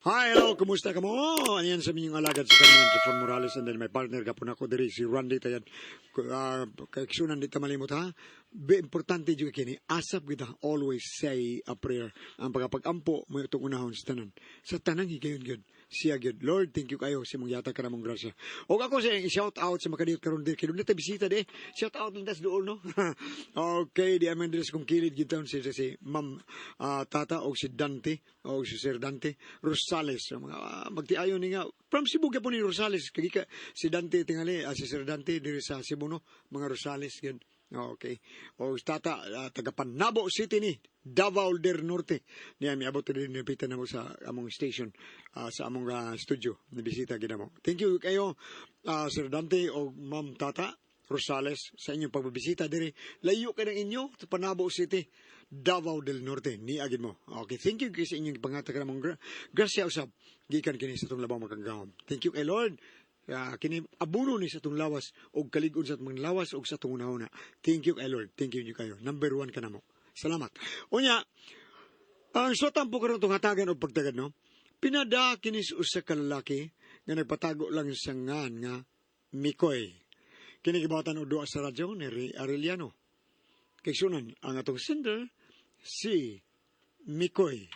Hi, hello, kumusta ka mo? Ayan sa minyong alagad sa kanilang Trifon Morales and then my partner gapon ako diri si Randy Tayan. Kaiksunan di ta malimot ha. Be importante jud kini asap kita always say a prayer. Ang pagkapagampo mo itong unahon sa tanan. Sa tanan higayon gyud. Siya gyud. Lord, thank you kayo sa imong yata ka mong grasya. Og ako sa i-shout out sa makadiyot karon diri kay ta bisita de. Shout out lang tas doon no. Okay, di amen diri sa kong kilid gyud taon si si Ma'am Tata og si Dante og si Sir Dante Rosales. Ang mga magtiayon ni nga from Cebu gyapon ni Rosales kay ka si Dante tingali si Sir Dante diri sa Cebu no, mga Rosales gyud. Okay. O Tata taga Panabo City ni Davao del Norte. Niya miabot din nipitan namo sa among station sa among studio ni bisita gid mo. Thank you kayo Sir Dante o Ma'am Tata Rosales sa inyong pagbibisita diri. Layo kay ng inyo sa Panabo City, Davao del Norte. Ni agid mo. Okay, thank you kay sa inyong pangatag namong grasya usab gikan kini sa atong labaw makagagahom. Thank you kay Lord. Kini abuno ni sa atong lawas og kalig-on sa atong lawas og sa atong hunahuna. Thank you kay Lord. Thank you kayo. Number one ka namo. Salamat. Unya, ang suwatan po karon itong hatagan o pagtagad, no? Pinada kini sa usa ka lalaki nga nagpatago lang sa ngan nga Mikoy. Kini gibatan og duha sa radyo ni Ray Arellano. Kay sunan ang atong sender si Mikoy.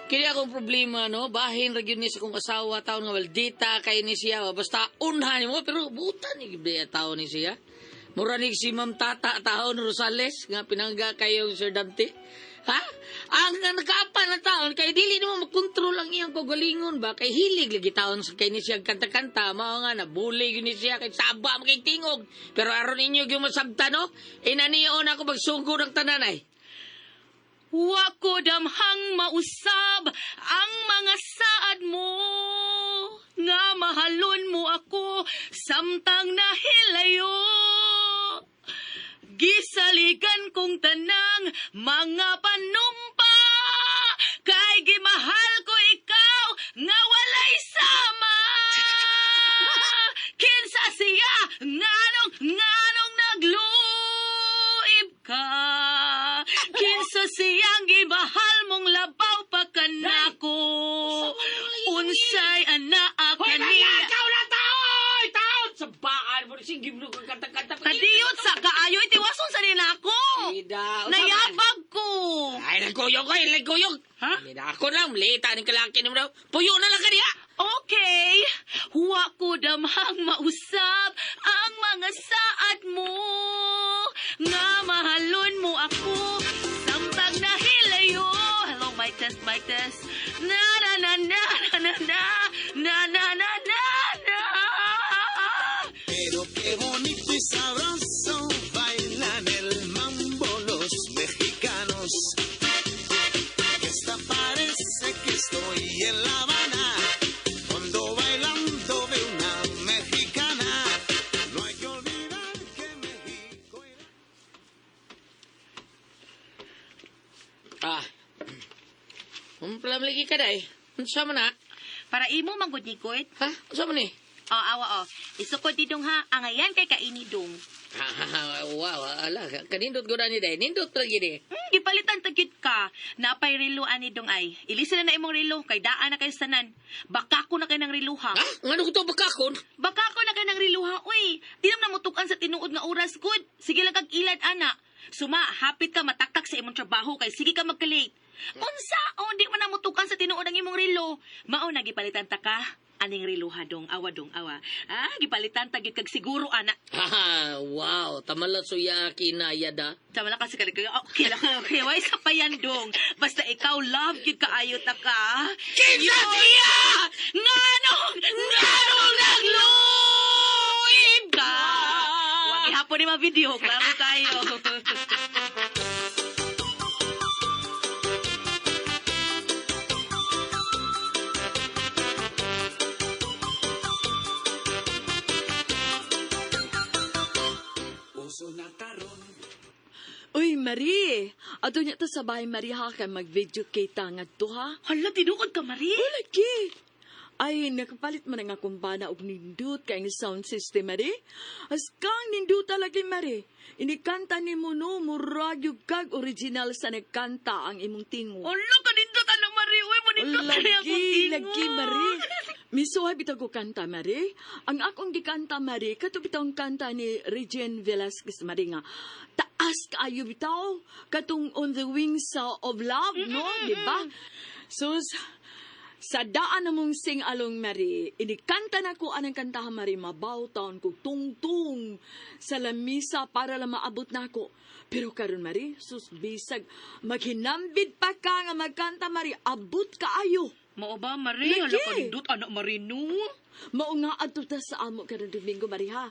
Kini akong problema, no? Bahin ra gyud ni sa kong asawa, taon nga maldita kay ni siya. Basta unha nimo pero butan ni gyud taon ni siya. Mura ni si Ma'am Tata taon Rosales nga pinangga kayong Sir Dante. Ha? Ang nakaapa na taon kay dili nimo makontrol ang iyang kagalingon ba kay hilig lagi taon sa kay ni siya kanta-kanta mao nga nabuli gyud ni siya kay saba man kay tingog. Pero aron ninyo gyud masabtan no? Inanion ako magsugod ang tanan ay. Wa ko damhang mausab ang mga saad mo, nga mahalon mo ako samtang nahilayo. Gisaligan kong tanang mga panumpa, kay gimahal ko ikaw nga walay sama. Kinsa siya nganong nganong nagluib ka? Kinsa siyang gimahal mong labaw pa kanako? Unsay anaa Hoy, kaniya? ikaw na taon! Taon! Sa baan mo, sige mo kang kanta-kanta. Kadiyot sa kaayo itiwason sa ninako. Ida, Nayabag ko. Ay, nagkuyog ko, nagkuyog. Ha? Hindi ako lang, lita ni kalaki ni mo daw. Puyo na lang kaniya. Okay. Wa ko damhang mausab ang mga saad mo, nga mahalon mo ako samtang nahilayo. Hello, mic test, mic test. Na na na na na na na na na na na. Pero qué bonito y sabroso bailan el mambo los mexicanos. Esta parece que estoy en La Habana cuando bailando veo una mexicana. No hay que olvidar que México era... Ah. Umplam lagi ka day. Unsa man na? Para imo manggod ni Koit. Ha? Unsa man ni? O, awa o. Isukod didong ha. Angayan kay kaini dong. Wow, ala, kanindot ko na ni day. Nindot lagi ni. Gipalitan tagit ka. Napay relo ani dong ay. Ilisa na na imong relo kay daan na kayo sanan. Baka ko na kay ng relo ha. Ha? Ngano ko to bakakon? Baka ko na kay ng relo ha. Uy, di naman namutukan sa tinuod nga oras good. Sige lang kag ilad ana. Suma, hapit ka mataktak sa imong trabaho kay sige ka magka-late. Unsa? O, di man namutukan sa tinuod ang imong relo. Mao na gipalitan ta ka. Aning relo ha dong, awa dong, awa. Ah, gipalitan ta gyud kag siguro ana. Ha, wow, tamala suya kinayada. Tama lang kasi kalikay. Okay lang, okay. Why sa payan dong? Basta ikaw love gyud kaayo ta ka. Kinsa siya? Nganong, nganong nagluib ka? Wa gihapon ni mga video, klaro kayo. Uso na karon. Uy, Marie, Ato niya ta sa bahay, Marie, ha, kay mag-video kita nga to, ha? Hala, tinuod ka, Marie. Lagi. Ay, nakapalit man ang akong bana og nindot kay ang sound system, Mari. As kang nindot talaga, Mari. Inikanta ni mo, no, murag yung kag original sa nagkanta ang imong tingo. Hala, kanindot, ano, Marie. Uy, manindot na rin akong Lagi, tingo. lagi, Mari. Misuhay bitaw ko kanta, Mari. Ang akong gikanta, Mari, kato bitaw ang kanta ni Regine Velasquez, Mari nga. Taas kaayo bitaw, katong On the Wings of Love, no? Di ba? So, sa daan na mong sing-along, Mari, inikanta na ko anang kantahan, Mari, mabaw taon ko tungtung sa lamisa para lang maabot na ako. Pero karon Mari, sus bisag, maghinambid pa ka nga magkanta, Mari, abot kaayo. Mao ba, Marie? Hala, Lagi. kanindot, anak, Marie, no? Mao nga adto ta sa amo karon Domingo, Mari, ha.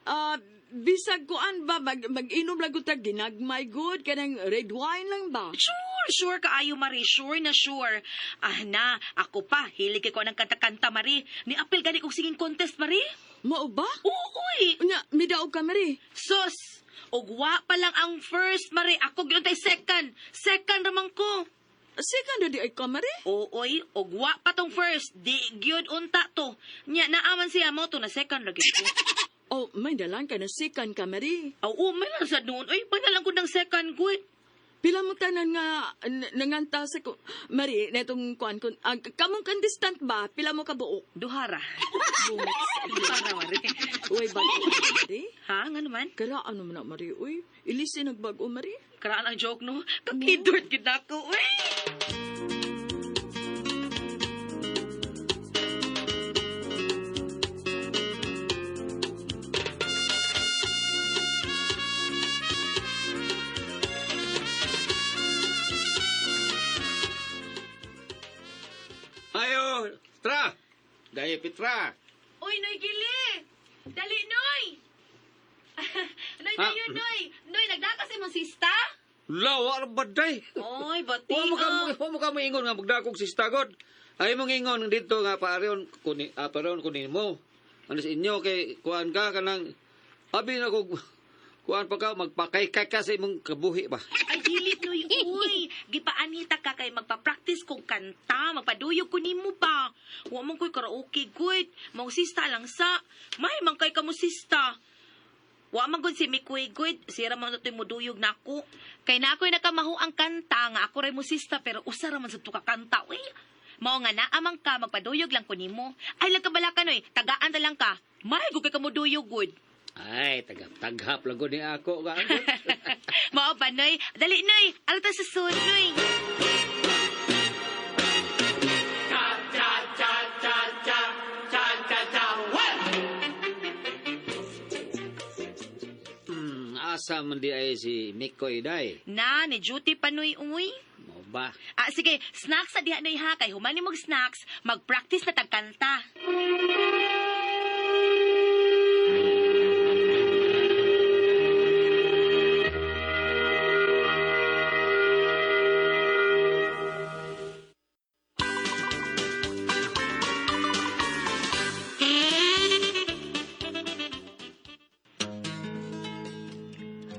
Ah, bisag kuan ba mag-inom lang ko ta ginagmay good kanang red wine lang ba? Sure, sure kaayo, Marie. Sure na sure. Ah, na, ako pa. Hilig ko ng kanta-kanta, Marie. Ni-apil gani kong singing contest, Marie. Mao ba? Oo, uy. Unya, midaog ka, Mari. Sus! Ugwa pa lang ang first, Marie. Ako ginuntay second. Second ramang ko. Second na di ay ka, Mari. Ooy, ugwa pa tong first. Di gyud unta to. Nya naaman siya mo to na second ra gyud ko. Oh, may dalang ka na second ka, Mari. Aw, oh, may lang sa noon. Uy, may lang ko ng second good. Pila mo tanan nga nanganta sa ko. Mari, netong kuan kun kamong contestant ba? Pila mo ka buok? Duhara. Bungot sa iyo. Duhara, Marie. Uy, bago Mari. Ha, nga naman? Kala ano man na, Mari? Uy, ilisin nagbago, Mari. Karaan ang joke, no? Kakidort gid ako, uy. Ayo, Tra! Dahil Petra. Uy, Noy Gili! Dali, Noy! Noy, Ah. dayon, Noy! Noy, nagdakas imong sista? Lawa ang baday. Oy, bati. Wa mo ka wa mo ka moingon nga magdakog si Stagod. Ay mong ingon dito nga pareon kuni pareon kunin mo. Ano sa inyo kay kuan ka kanang abi na kog kuan pa ka magpakaykay ka sa imong kabuhi ba. Ay, dili, Noy, uy. Gipaanita ka kay magpa-practice kong kanta. Magpaduyog ko nimo ba? Wa man ko'y karaoke, good. Mong sista lang sa. May man kay kamo sista. Wa man gud si Mikoy, good. Sira man na to'y muduyog nako. Kay na ako'y nakamaho ang kanta nga ako ray mo sista pero usa ra man sa tuka kanta, uy. Mao nga naamang ka, magpaduyog lang ko nimo. Ay, lang kabalakan, oy. Tagaan ta lang ka. May gud kay kamuduyog, good. Ay, tagap taghap lang gud ni ako ka. Mao pa, Noy. Dali, Noy. Alta sa sud, Noy. Asa man di ay si Mikoy day. Na, ni duty pa, Noy, uy. Mo ba? Ah, sige, snacks sa diha, Noy, ha. Kay humani mag snacks, mag-practice na tagkanta.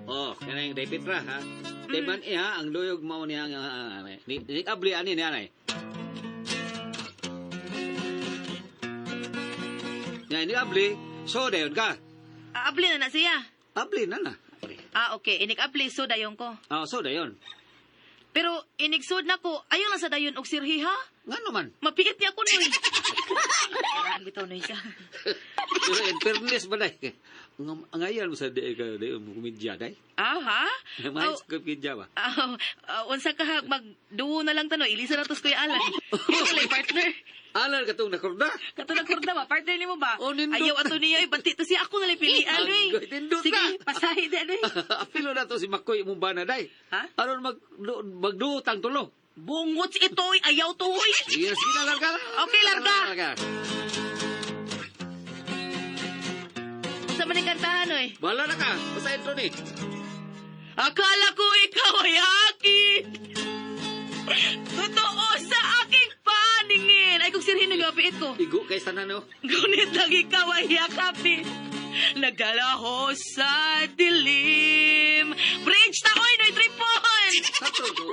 Oh, kanang day Petra ha. Di man iya ang luyog mao niya nga ni abli ani niya nay. Nya ni abli, so dayon ka. Ah, abli na na siya. Abli na na. Ah, okay. Inig abli, so dayon ko. Ah, so dayon. Pero inigsud na ko, ayaw lang sa dayon og sirhi, ha? Nga naman. Mapiit niya ako, Noy. Karaan bitaw, Noy, siya. Pero in fairness ba day? Ngayon mo sa di ka di mo komedya day. Ah, ha? Mais komedya ba? Ah, ah, unsa ka magduo na lang tano, ilisa na tos kuya Alan. Ikaw lang partner. Alan katong nakorda. Kato nagkurda ba? Partner nimo ba? Oh, nindot. Ayaw ato niya, banti to siya ako na lang pilian, oy. Agoy, nindot Sige, na. pasahi di ano. Apilo na to si Makoy imong bana day. Ha? Aron mag magduotang tulo. Bungot si ito, oy. Ayaw to, oy. Sige, sige na, larga. Okay, larga. Larga. Sa man ang kantahan, oy. Bahala na ka. Basta intro ni. Akala ko ikaw ay akin. Totoo sa aking paningin. Ay, kung sirhin nagapiit ko. Igo kay tanan no. Ngunit lang ikaw ay yakapin. Nagdalaho sa dilim. Bridge ta, oy, noy tripon! man. Sakto to.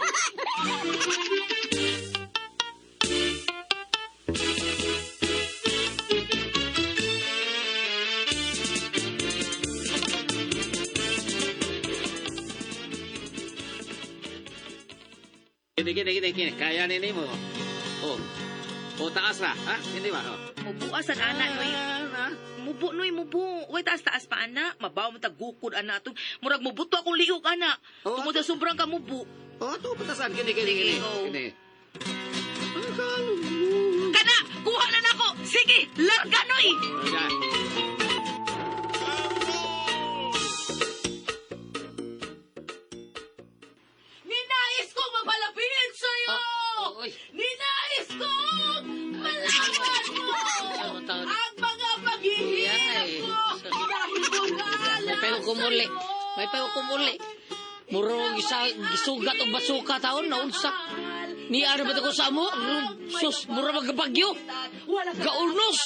Kini, kini, kini, kini. Kaya nini mo. Oh. Oh, taas ra. Ha? Hindi ba? Oh. Mubuasan ana noy. Ah, Mubo noy mubo. Way taas-taas pa ana. Mabaw mo tagukod ana atong murag mubuto akong liok ana. Oh, Tungod sa sobrang ka mubo. Oh, ato patasan. Kini, kini, kini. Sige, go. Kini. Kana, kuha na nako. Sige, larga noy. Ayan. Ninais kong mapalapit sa'yo! Ah, oy. Ninais kong malaman mo! Ano taon? Ang mga paghihirap Yay. ko dahil wala May lang payo kumuli. sa'yo. May payo kumuli. Muro gisa, gisugat og basuka taon na unsa. Ni ano ba ko sa amo? Sus, mura magabagyo. Wala ka. Gaunos.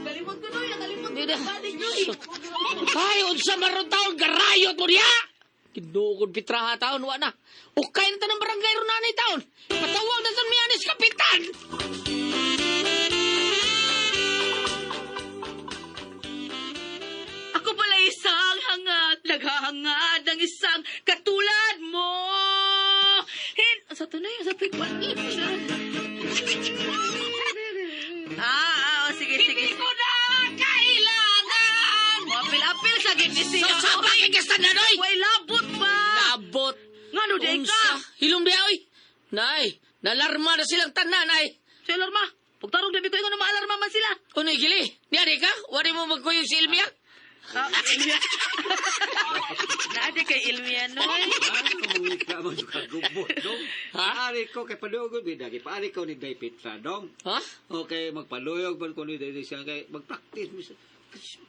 Kalimot ko, Noy. Nakalimot ko. Di na. Balik, Noy. Sus. Ay, unsa maron taon garayot mo niya. Kinuukod pitraha taon, wa na. Ukay na tanang barangay ron nanay taon. Patawag na tan miyanis kapitan. Ako pala isang hangat, naghahangad ng isang katulad mo. Hin, sa to na yun, sa to oh, sige, sige. Hindi ko na kailangan. Apil-apil sa gini siya. So, sa bakit ka sa nanoy? Way labot ba? Labot. Ngano di ka? Unsa? Hilom di oy. Nay, nalarma na silang tanan ay. Sa alarma. Pagtarong dami ko ingon na maalarma man sila. Unoy gili, niari ka? Wari mo magkuyog si Ilmia? Ah, Ilmia. Naadi kay Ilmia, no? Ah, mo ka gubot, dong. Ha? Paari ko kay paluyog bida kay paari ko ni Day Petra, dong. Ha? Okay, magpaluyog man ko ni Day siya kay magpractice mi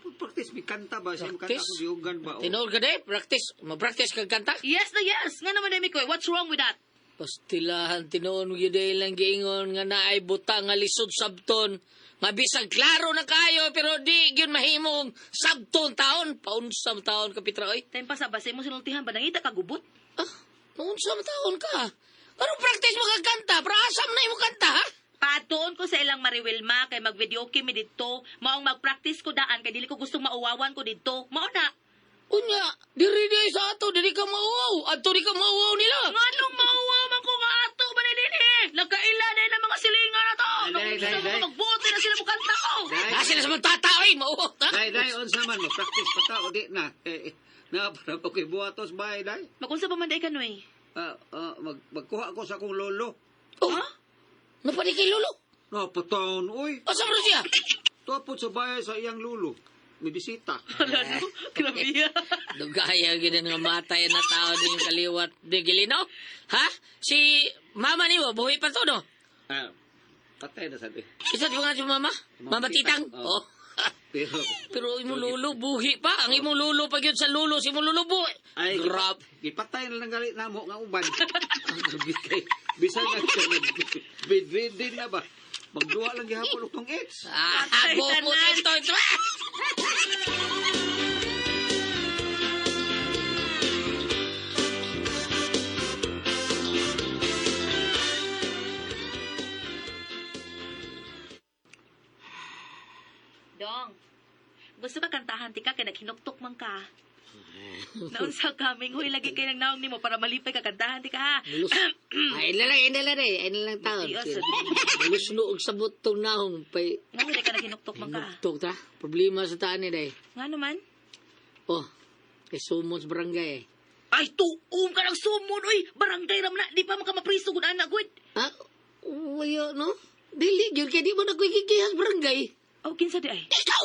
magpractice mi kanta ba siya kanta Practice? ko diugan ba. oh. Tinuod ka di, practice. Ma-practice kag kanta? Yes na yes. Nga naman dami ko. What's wrong with that? Pastilahan, tinuon mo yun lang giingon nga naay buta nga lisod sabton. Nga bisag klaro na kayo, pero di yun mahimong sabton taon. Paunsam taon ka, Petra, oy. Time pa sa base mo sinultihan ba nangita ka gubot? Ah, naunsam taon ka. Anong practice mo kag kanta? Para asam na imo kanta, ha? Patuon ko sa ilang Mariwilma kay mag-video okay mi didto. Maong mag-practice ko daan kay dili ko gustong mauwawan ko didto. Mao na. Unya, diri di sa ato, diri ka mauwaw. Ato di ka mauwaw nila. Nganong mauwaw man ko nga ato ba ni dinhi? Nagkaila na ng mga silingan na to. Day, Nung day, gusto day. mo magbote na sila mo kanta ko. Day, Na sila sa mga tata, oy, mauwaw. Ha? Day, day, unsa man magpractice pa ta o di na. Eh, eh, na para pa ko'y buhatos bahay, day. Makunsa pa man day ka noy? Ah, ah, magkuha ko sa akong lolo. Oh, napani kay Lolo. No, pataon, oy. Asa ba siya? Tapos sa bahay sa iyang lolo. May bisita. Wala no. Grabe. Dugaya gid nga matay na tao din kaliwat ni Gilino. Ha? Si mama ni mo buhi pa to no? Ah, patay na sabi. Isa di ba nga si mama? Mama Titang. Oh. Oh. Pero, Pero imong lolo buhi pa. Ang imong lolo pa gyud sa lolo si imong lolo buhi. ay, Grab. Gipatay na lang gali namo nga uban. Kay bisan na siya bedridden na ba. Magduha lang gihapon og tong AIDS. Ah, Patay bobo tanan. ito ito. Dong. Gusto ka kantahan ti ka kay naghinuktok man ka. Naunsa ka mingoy lagi kay nang naong nimo para malipay ka kantahan ti ka ha. Bulus. Ay na lang, ay na lang, ay na lang taon. Buti, oh, Bulus no og sabot tong naong pay Nga di ka naghinuktok man ka. nuktok ta. Problema sa taan ni day. Nga naman. Oh, kay sumon sa barangay eh. Ay, tuom ka ng sumon, uy! Barangay ram na, di pa man ka mapriso kung anak, good. Ah, wayo, no? Dili, gyud kay di mo na ko'y gigihas barangay. Oh, kinsa di ay? Ikaw!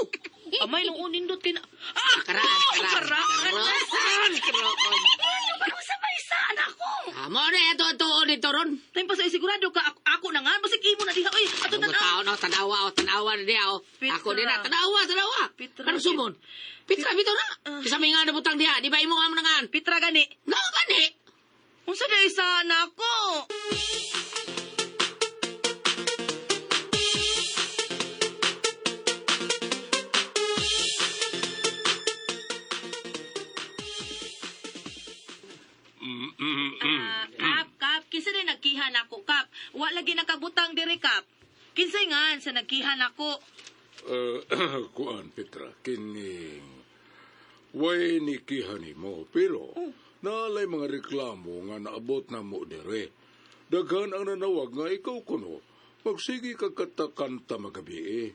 Amay, nung unindot kay na... Ah! Karaan, karaan, Karaan! karaan, karaan. Ano ba sa may isa, anak ko? Ah, mo na ito ang tuon nito ron. Time pa sa sigurado ka, ako na nga, basig imo na diha, uy! Ato Ano tanaw. tao no, tanawa, o, tanawa na diha, o. Petra. Ako din na, tanawa, tanawa. Petra, Ano sumon? Petra, bitaw na. Kasi may nga nabutang diha, di ba imo nga mo nangan? Pitra gani. Nga gani. Unsa di isa, anak ko? nagkiha nako, Kap. Wa lagi nakabutang diri, Kap. Kinsay ngan sa nagkiha nako? Kuan, Petra, kining way ni kiha nimo, pero naalay mga reklamo nga naabot na mo dire. Daghan ang nanawag nga ikaw kuno, magsige ka katakanta magabi eh.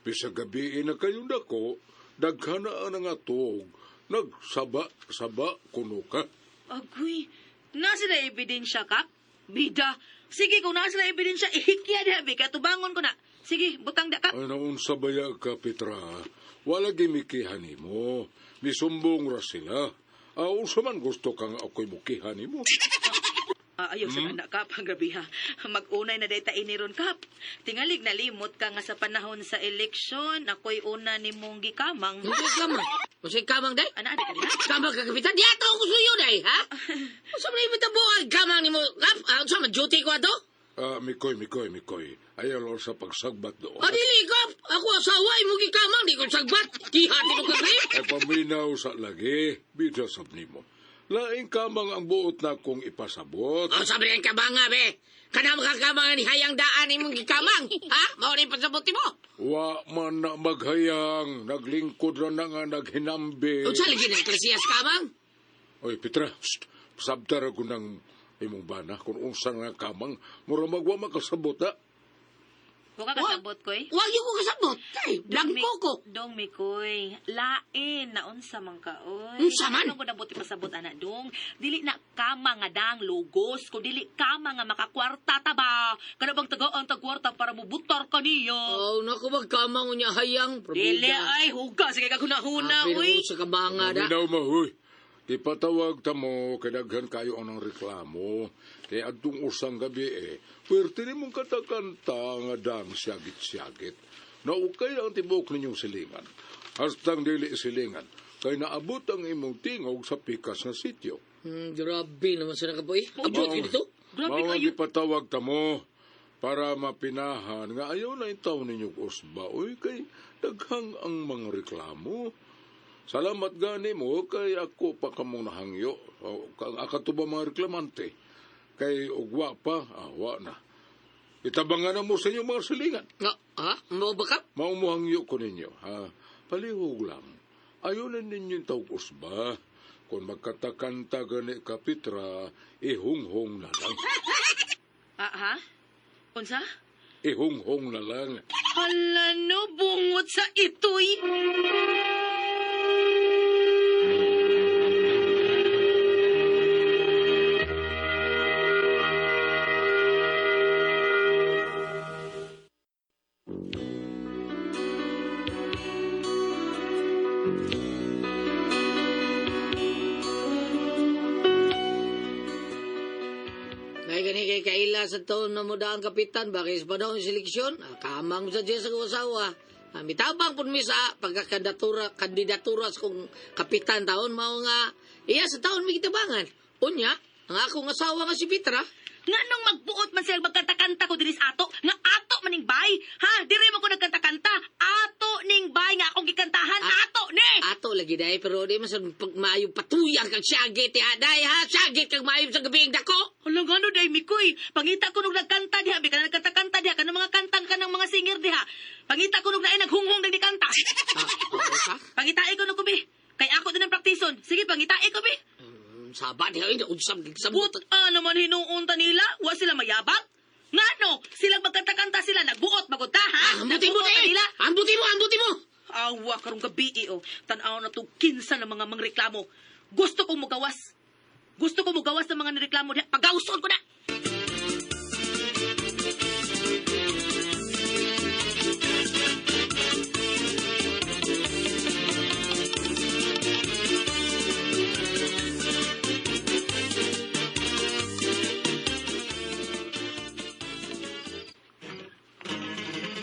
Bisag gabi na kayo dako, daghan na ang nangatog, nagsaba-saba kuno ka. Agoy, na sila ebidensya, Kap? Bida, sige kung na sila ebidensya, ihikya diha, bi. Kaya tubangon ko na. Sige, butang da, Kap. Ay, naunsa baya ka, Petra? Wala gimikihan nimo. Misumbong ra sila. Ah, unsa man gusto kang ako'y mukihan nimo? Ah, ayaw sa anak, Kap. Ang grabe ha. Mag-unay na dayta iniron, Kap. Tingalig nalimot ka nga sa panahon sa eleksyon, ako'y una ni mong gikamang. Unsay kamang? Unsay kamang day? Ana, di ka diha? Kamang ka kapitan? Di ato ako suyo day, ha? Unsa man ibitabo ang kamang nimo, Kap? Ah, unsa man duty ko ato? Ah, Mikoy, Mikoy, Mikoy. Ayaw lang sa pagsagbat doon. Ah, dili, Kap. Ako asawa imo gikamang, di ko sagbat. Kiha di mo kabi. Ay paminaw sa lagi, bida sab nimo. Laing kamang ang buot na kong ipasabot. Oh, sabi rin kamanga, be. Kana makakamang ni hayang daan imong gikamang. Ha? Mao ni pasabot mo. Wa man na maghayang, naglingkod ra na nga naghinambi. Unsa lagi ng eklasiyas kamang? Oy, Petra, shh, sabtar ako ng imong bana kung unsa nga kamang, mura magwa makasabot ha. Wa ka kasabot, koy? Wag yung ko kasabot. Kay, blanco ko. Dong, Mikoy, lain na unsa man ka, oy. Unsa man? Ano ko nabuti pasabot, ana, dong? Dili na kama nga dang logos, kung dili kama nga makakwarta ta ba? Kana bang tagaan tagkwarta para mubutar ka niya? Oh, naku, magkamang unya hayang. Dili ay, huga, sige ka hunahuna, uy. sa kamanga da. Paminaw mahoy. Ipatawag ta mo, kay daghan kayo ang reklamo. Kay adtong usang gabi eh, pwerte ni mong katakanta nga dang siyagit-siyagit. Naukay ang tibok ninyong silingan. Hastang dili silingan, kay naabot ang imong tingog sa pikas nga sityo. Grabe naman sa nakaboy. Abot yun dito. Grabe Mao ang kayo. ipatawag ta mo para mapinahan nga ayaw na itaw ninyong usba. Uy, kay daghang ang mga reklamo. Salamat gani mo kay ako pa kamong nahangyo. O, Kang akato ba mga reklamante? Kay ugwa pa, awa na. Itabangan na mo sa inyong mga silingan. Nga, ha? Mo ba ka? Maumuhangyo ko ninyo, ha? Palihog lang. Ayaw na ninyo tawag usba. Kung magkatakanta gani ka, Petra, ihunghong na lang. Ah, ha? Unsa? Ihunghong na lang. Hala no, bungot sa itoy. May gani kay kaila sa taon na mo ang kapitan, bakit pa daw ang seleksyon? Ah, kamang sa Diyos ang asawa. Ah, mitabang po mi sa pagkakandidatura kandidatura sa kong kapitan taon mao nga iya sa taon mi kitabangan. Unya, ang akong asawa nga si Petra. Nga nung magbuot man sila magkanta-kanta ko dinis ato, nga ato maning bay. Ha, diri mo ko nagkanta-kanta. Ato ning bay nga akong gikantahan, ato ni. Ato lagi day pero di man sa pag maayo patuyang kag syagit ya day ha, syagit kag maayo sa gabi ang dako. Hala nga no, day mikoy. Pangita ko nung nagkanta diha, bi ka na nagkanta-kanta diha, kanang mga kantang kanang mga singer diha. Pangita ko nung naay naghunghong nang kanta. Ah, oo ka? Pangitain ko nung kubi. Kay ako din ang praktison. Sige, pangitain ko bi. Saba diha ini unsam samot. But ah, naman hinuunta nila, wa sila mayabang. Nga no, silang magkanta-kanta sila, nagbuot, magunta ha? Ah, ambuti mo Nagbuot day. nila. Ambuti mo, ambuti mo. Awa karong gabi eh, oh. Tan-aw na to kinsa ng mga mangreklamo. Gusto kong mugawas. Gusto kong mugawas ng mga nireklamo diha. Pagawson ko na.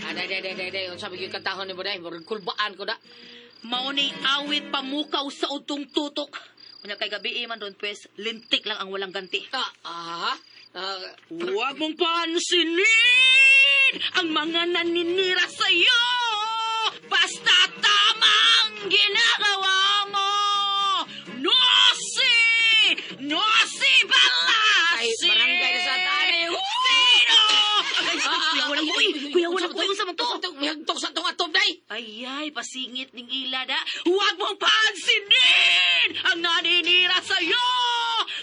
Ah, day day day day day unsa gyud kantahon nimo day? Murag kulbaan ko da. Mao ni awit pamukaw sa utong tutok. Unya kay gabi eh, man doon pues, lintik lang ang walang ganti. Ah, ah, ah, Huwag mong pansinin ang mga naninira sa'yo. Basta tama ang ginagawa mo. Nosi! Nosi Ay, balasi! barangay na sa tani. Ayay, pasingit ning ilad ha. Huwag mong pansinin ang naninira sa'yo!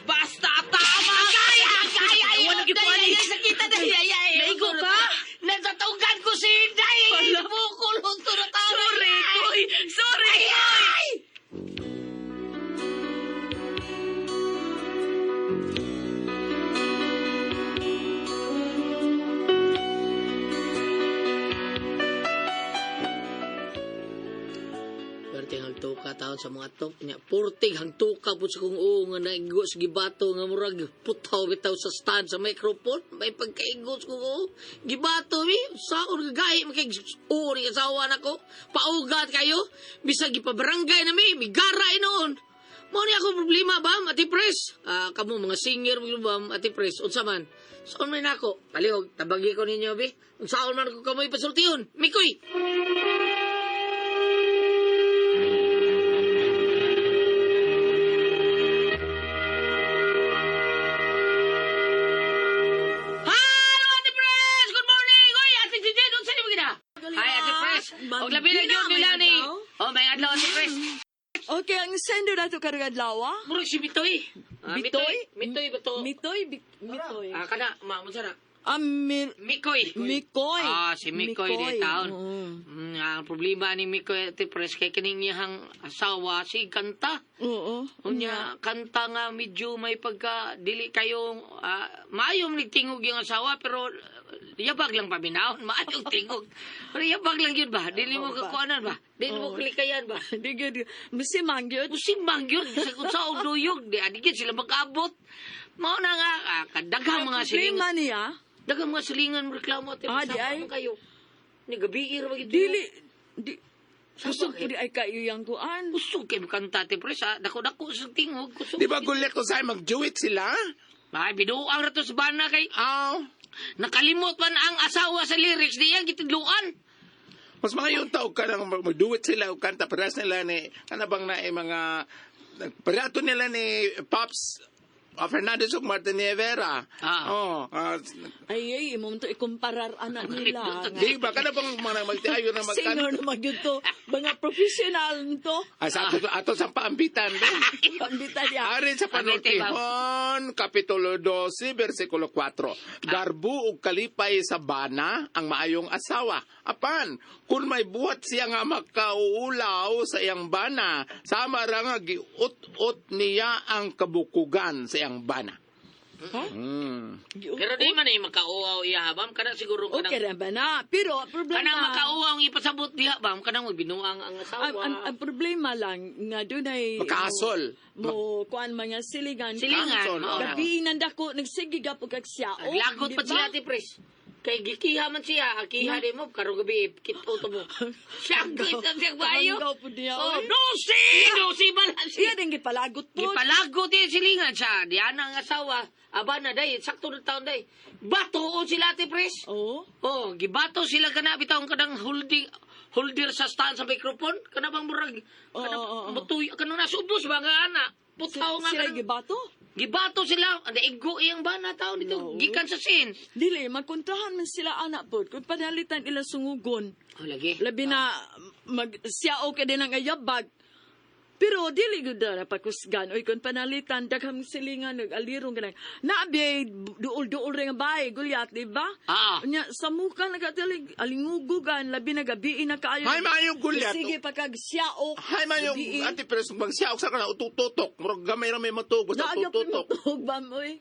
Basta tama! Agay, agay, ay, Wala ay, gyud ay, ay, sakita na, ay, ay, ay. Naigo ka? Natatugan ko si Inday! Hala. Bukol, hunto na tao. Sorry, Koy! Sorry, Koy! Perting hagtuka taon sa mga top niya. Purting hagtuka po sa kung oo nga naigo sa gibato nga murag putaw bitaw sa stand sa microphone. May pagkaigo sa kung oo. Gibato mi. Saon gagahi makig oo ni asawa nako. Paugat kayo. Bisag gipabarangay na mi. Migara noon. Mao ni ako problema ba, Ate Pres? Ah, kamo mga singer mo ba, Ate Pres? Unsa man? Saon man nako? Palihog, tabagi ko ninyo bi. Unsaon man ko kamoy pasultihon? Mikoy. Hello, Ate Pres! Good morning! Oy, Ate Gigi, unsa ni mo gina? Hi, Ate Pres. Og labi na gyud nila ni. Oh, may adlaw Ate Pres. Okay, ang sender nato karong adlaw. Murag si Bitoy. Ah, Bitoy? Mitoy ba to? Mitoy, Mitoy. Ah, kana, ma, unsa na? Mir Mikoy. Mikoy. Ah, si Mikoy di taon. Oo. Ang problema ni Mikoy Ate Pres kay kining iyang asawa si kanta. Oo. Unya, kanta nga medyo may pagka dili kayo maayo man tingog yung asawa pero yabag lang paminahon, maayong tingog. Pero yabag lang yun ba? Dili mo kakuanan ba? Dili mo kalikayan ba? Di gyud musimang gyud. Musimang yun sa kung sa duyog, di adigin sila mag-abot. Mao na nga kadaghang mga Problema silingan. niya, Daghang mga silingan mo reklamo at Ah, di ay. kayo. Ni gabi ra gyud. dili di Sa kusog bakit? pud ay kayo yang kuan. Kusog kay kanta te pres, ah. Dako-dako sa tingog kusog. Di ba gulit ko sa'yo, mag-duet sila? Ay, binuang ra to sa bana kay Aw. Nakalimot man ang asawa sa lyrics di yang gitidluan. Mas mga yung tao ka nang mag-duet sila o kanta, parehas nila ni, ano bang na eh, mga, pareho nila ni Pops Fernandez ug Martin Rivera. Ah. Oh, Ay ay imo man to ikumparar anak nila. nga. di ba kada bang mga magtiayo na Singer magkanta? naman gyud to, mga professional to. Ay, sa ato, ato sa paambitan. Pambita niya. Arin sa panultihon, Kapitulo 12, versikulo 4. Garbo ug kalipay sa bana ang maayong asawa. Apan, kung may buhat siya nga makauulaw sa iyang bana, sama ra nga giut-ut niya ang kabukugan sa iyang bana. Ha? Mm. Pero di man ay makauaw iya bam kana siguro kanang Okay ra ba na? Pero ang problema kanang makauaw ang ipasabot diha bam kanang magbinuang ang asawa. Ang problema lang nga dunay Makaasol. mo kuan mga silingan. Silingan, Kaasol, mao na. Gabi nandako nagsige gapog kag siya. Ang lagot pa sila ti pres. Kay gikiha man siya, akiha di mo karong gabi kit-uto mo. Siya kita siya bayo. Hanggaw po niya, Oh, oy. no si, no si bala Iya siya. din gipalagot po. Gipalagot di silingan siya. Diyan ang asawa. Aba na day, sakto na taon day. Bato sila ti pres. Oh. Oh, gibato sila kana bitaw kanang holding holder sa stand sa microphone kana bang murag Oo, kana oo, oo. mutuy kana nasubos ba nga ana putaw nga Sila kanang- gibato. gibato sila ang igo iyang bana taon dito No. gikan sa sin Dili magkuntahan man sila anak pod kung panalitan ila sungugon. oh lagi Labi na mag siya okay din ang ayabag. Pero dili gud na pakusgan oy kung panalitan daghang silingan nag-alirong kanang naabi duol-duol ra nga bahay gulyat di ba? Ah. Nya sa muka nagatalig alingugugan labi na gabi na kaayo. Hay, maayong gulyat. Sige pa kag siyaok. Hay man yung gabiin. ati pero bang siya sa kana utututok. Murag gamay ra may matuog basta Naagap po utututok. matuog ba mo eh.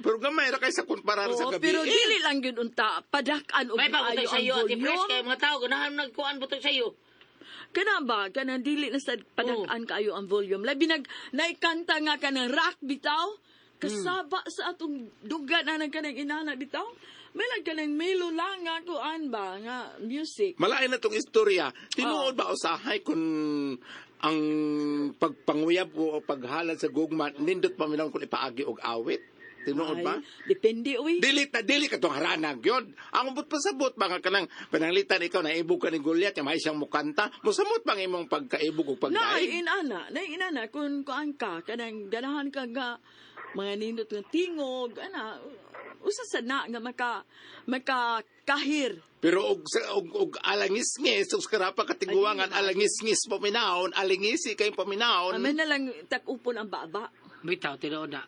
Pero gamay ra kay sa kumparar sa Oo, gabi. pero Eh, dili lang yun unta padak-an og may pabutay maayo sa ang iyo ati pres volume. kay mga tao ganahan nagkuan butay sa iyo. Kana ba kana dili na sad padak-an kaayo ang volume. Labi nag naikanta nga kanang rock bitaw. Kasaba sa atong duga na nang kanang inana bitaw. May lang kanang melo lang nga kuan ba nga music. Malain na tong istorya. Tinuod ba usahay kung ang pagpanguyab o paghalad sa gugma nindot pa minang kung ipaagi og awit? Tinuod ba? Ay, depende uy. Dili ta dili ka tong haranag yun. Ang ubot pasabot mga kanang pananglitan ikaw na ibog ka ni Goliath nga may siyang mukanta. Mosamot pang imong pagkaibog ug Na pagdaig. inana, na inana kung kuan ka kanang ganahan ka nga Mga nindot nga tingog, ana, usa sa na nga makakahir. Pero og og alangisngis og skarapa katiguangan alangisngis paminawon, alingisi kay paminawon. Amen na lang takupon ang baba. Bitaw, tinuod na.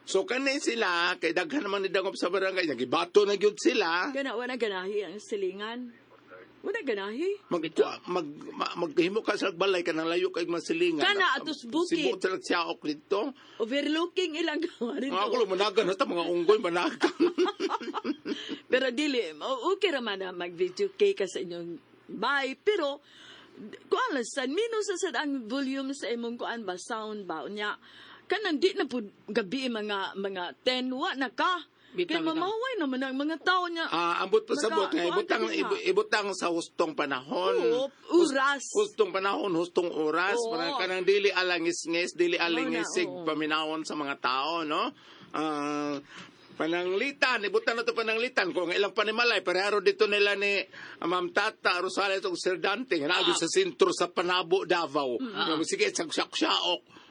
So kani sila kay daghan naman ni dangop sa barangay, nagibato na gyud sila. Kana wala ganahi ang silingan. Wala ganahi. Mag mag maghimo ka sa balay kanang layo kay masilingan. Kana atos bukid. Sibot sa siyaok dito. Overlooking ilang gawa rin. Mga ako managan hasta mga unggoy managan. Pero dili, okay raman na mag-video cake ka sa inyong bay, pero kuan lang sad minus sa sad ang volume sa imong kuan ba sound ba unya kanang di na pud gabi mga 10 wa na ka. Bitaw, Kay bitaw. mamaway naman ang mga tao niya. Ambot pa sabot nga ibutang kuan ka diha. ibutang sa hustong panahon. Oo, oras. Hustong panahon, hustong oras Oo. para kanang dili alangisngis, dili alingisig oo. paminawon sa mga tao, no? Pananglitan, ibutang na to pananglitan kung ang ilang panimalay pareharo dito nila ni Ma'am Tata Rosales ug Sir Dante nga naa sa sentro sa Panabo, Davao. Nga, sige, sagsak-saok.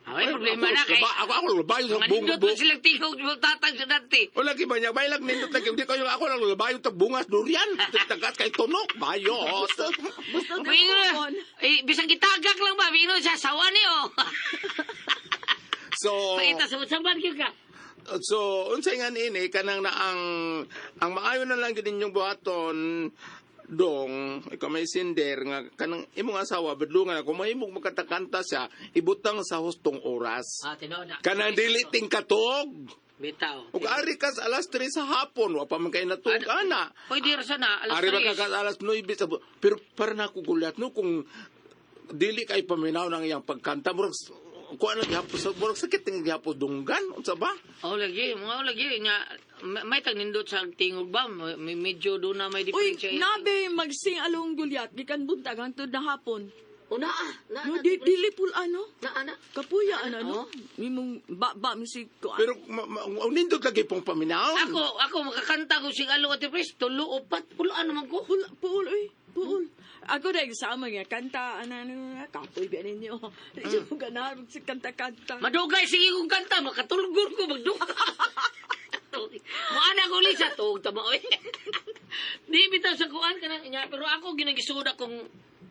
Ah, may problema na kay. Ako labayo sa buong Manindot man silang tingog, tatag sa dati. Wala ki ba niya, bay lang nindot lagi. Hindi kayo ako lang labayo ta bungas durian. Tagas kay tunok, bayo. Basta Mingon, eh, bisang gitagak lang ba? Mingon siya, sawa niyo. So, Pakita sa samban gyud ka. so unsay nga niini kanang na ang maayo na lang gid ninyong buhaton dong ikaw may sinder nga kanang imong asawa badlungan ako mahimong makatakanta siya ibutang sa hustong oras. Tinuod na. Kanang dili tingkatog. Bitaw. Ug ari ka sa alas 3 sa hapon wa pa man kay natug ana. Pwede ra sana, alas Ari ba 3. ka ka alas 9 sa pero para na ako gulat no kung dili kay paminaw ng iyang pagkanta murag kuan lang gihapon sa murag sakit ng gihapon dunggan unsa ba? Oh, lagi, mga lagi nga may tag nindot sa tingog ba? May medyo doon na may Uy, diferensya. nabe magsing along gulyat gikan buntag hangtod na hapon. O naa, na, No, na, di dili pul ano. na, na. Kapuya ana no. Imong ba mi si kuan. Pero ang nindot lagi pong paminaw. Ako makakanta ko sing alo at pres, tulo upat, pulaan naman ko. Puul, puul, uy, puul. Ako na sama nga kanta, ano, ano, kapoy ba ninyo? Di mo ganahan si kanta-kanta. Madugay sige kong kanta, makatulgor ko magduka. Moana ko ulit sa tuog tama oy. Di bitaw sa kuan kanang nya pero ako ginagisuod akong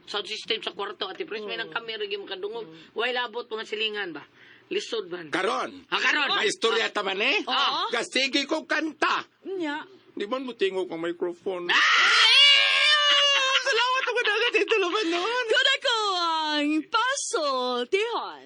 sound system sa kwarto ati pres may nang kamera gyud makadungog. Way labot mga silingan ba. Lisod man. Karon. Ha karon. May istorya ta man eh. Oo. Gasige ko kanta. Nya. Di man mo tingog ang microphone. Salamat ako dagat ito naman noon. Kuda ko ang paso, tihon.